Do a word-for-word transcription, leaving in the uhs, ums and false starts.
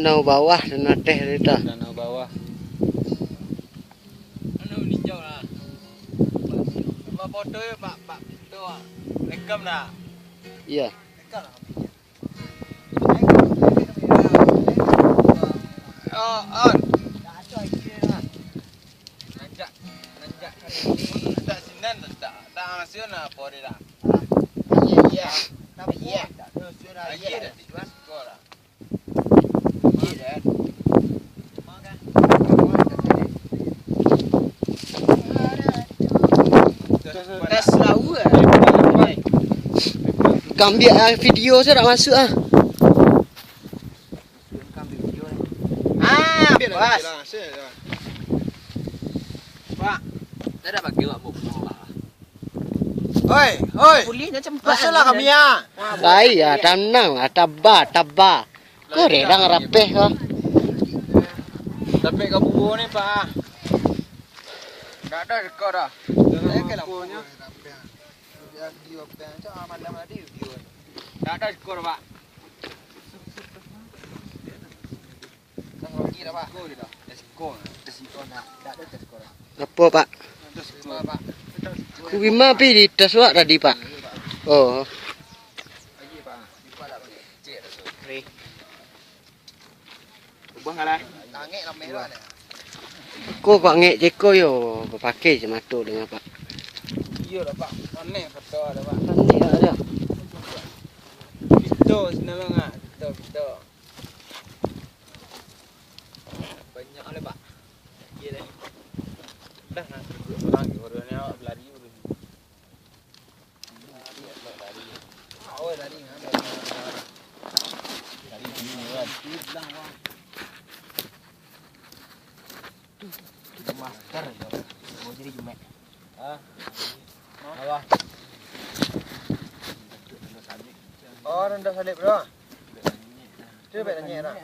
Danau bawah, danau ateh tadi tu. Danau bawah. Anu ninjau lah. Cuma foto ya, Pak, Pak, tu, ah. Rekam dah. Iya. Rekam lah. Oh, on. Nanjak, nanjak. Tak sinan, tak, tak masuk nak apa dia dah. Iya, iya. Tapi iya. Iya, dah, dah, dah. Kambia, ah, video saya tak masuk, ah. Ah, pas. Pak, saya dah bagi awak buku, Pak. Oi, oi. Masuklah kami, ah. Baik, ya, tenang lah, taba, taba. Kau redang rapeh kau. Sampai ka bubur ni, Pak. Tak ada rekod dah. Saya ke lampu. Tak ada rekod, Pak. Apo, Pak? Kubima pi di tas wak tadi, Pak. Oh. Ko Pak ngek ceko yo, bapakai se mato dengan Pak. Iyo lah, Pak. Aneh kato ada, Pak. Aneh ada. Pito sini lo ngak, pito, pito. Banyak lah, Pak. Iya deh. Dah, nah, orang ni awak berlari dulu. Awak lari, ha, lari. Lari sini kan. Itu master yo. Mau jadi jemek. Ah. Apa? Oh, rendah salib tu. Cuba nanya lah.